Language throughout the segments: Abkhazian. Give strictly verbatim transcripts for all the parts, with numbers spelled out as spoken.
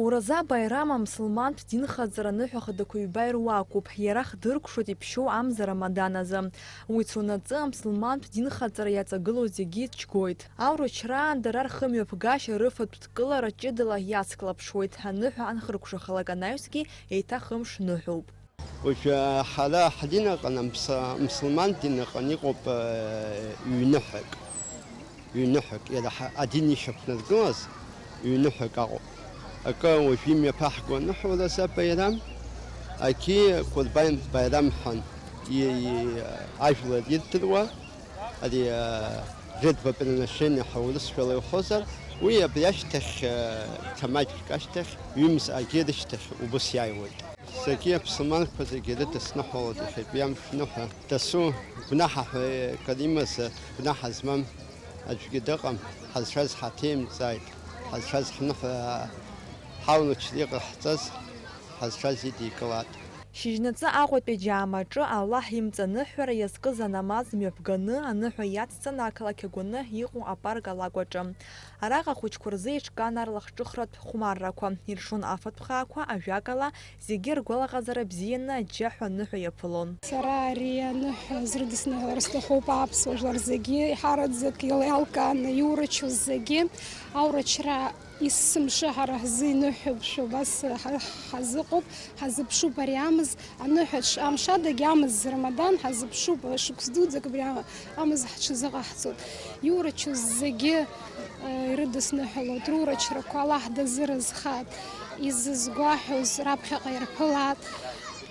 Ураза Баирам амсылмантә динхаҵара аныҳәа хадақәа ҩба ируакуп, иара хдыркәшоит иԥшьоу амза Рамадан азы. Уи цунаҵы амсылмантә динхаҵара иаҵагылоу зегьы џьгоит. Аурычраан дара рхымҩаԥгашьа рыфатә дкылара ҷыдала иацклаԥшуеит, аныҳәа анхыркәшахалак анаҩсгьы еиҭа хымш ныҳәоуп. Уажәы ҳара ҳдин аҟны, амс-, амсылман дин аҟны иҟоуп, э, ҩныҳәак. Ҩныҳәак, иара ҳа-, адин ишьақәнаргылаз ҩныҳәак аҟоуп. Акы уажә имҩаԥаҳго аныҳәа Ураза Баирам, акгьы Кәырбан Баирам ҳәан и-, и-, ажәлар ирдыруа, ари, а, жертвоприношение ҳәа урысшәала иуҳәозар, уи абри ашьҭахь, а, ҭамаџьк ашьҭахь, ҩымз агьы рышьҭахь убыс иааиуеит. Зегьы аԥсылманқәа зегьы ирыдысныҳәалоит иахьатәи амш ныҳәа. Дасу гәнаҳа ҳәа акыр имазар, гәнаҳа змам аӡәгьы дыҟам. Ҳазшаз ҳаҭеимҵааит, ҳазшаз ҳныҳәа ҳаунычра иҟаҳҵаз, ҳазшаз идикылааит. Шьыжьнаҵы Аҟәатәи аџьаамаҿы Аллаҳ имҵаныҳәара иазкыз анамаз мҩаԥганы, аныҳәа иацҵаны ақалақь агәаны иҟоу апарк алакә аҿы. Араҟа ахәыҷқәа рзы еиҿкаан арлахҿыхратә хәмаррақәа, иршон афатә хаақәа, ажәакала, зегьы ргәалаҟазара бзианы аџьџьаҳәа аныҳәа иаԥылон. Сара ари аныҳәа зрыдысныҳәалар сҭахуп аԥсуа жәлар зегьы, иҳараӡак иалкааны иурычу зегьы, аурычра есымша ҳара ҳзы иныҳәоуп, шәа убас ҳа-, ҳазыҟоуп, ҳазыԥшуп ари амз, аныҳәаҿ амш адагь амз Рамадан ҳазыԥшуп, шықәс дуӡӡак абри амз ҳҽазыҟаҳҵоит. Иурычу зегьы, э, ирыдысныҳәалоит, рурычрақәа Аллаҳ дазыразхааит, изызгәаҳәоз раԥхьаҟа ирԥылааит.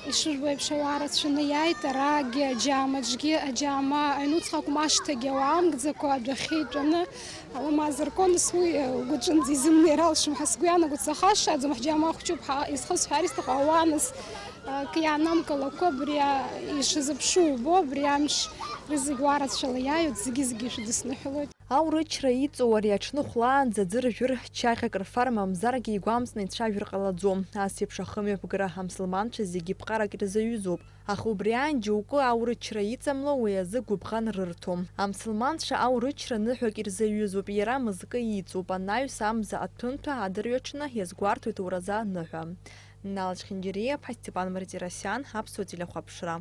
Ишыжәбо еиԥш, ауаа рацәаны иааит, арагьы аџьаамаҿгьы, аџьаама аҩнуҵҟа акәым, ашҭагьы ауаа амгӡакәа адәахьы итәаны, Аламаз рконус уи, э, угәаҿынӡа изымнеир алшом ҳәа сгәы иаанагоит, сахашшааӡом, ҳџьаама хәҷуп ҳәа изхысҳәаар исҭаху ауаа, нас, э, акы иаанамкылакәа абри, а, ишазыԥшу убо, абри амш рызегь уаа рацәала иааиуеит, зегьы-зегьы ишәыдысныҳәалоит. Аурычра иҵоу ари аҽны хәлаанӡа аӡы ржәыр, чаҟьак рфар, мамзаргьы игәамҵны ицәажәар ҟалаӡом. Ас еиԥш ахымҩаԥгара амсылманцәа зегьы ԥҟарак ирзаҩызоуп. Аха убри аан џьоукы аурычра иҵамло, уи азы гәыбӷан рырҭом. Амсылманцәа аурычра ныҳәак ирзаҩызоуп, иара мызкы иҵоуп, анаҩс амза аҭәынҭәа адырҩаҽны иазгәарҭоит ураза ныҳәа. Нал Чхинџьириаԥҳа, Степан Мартиросиан, Аԥсуа телехәаԥшра.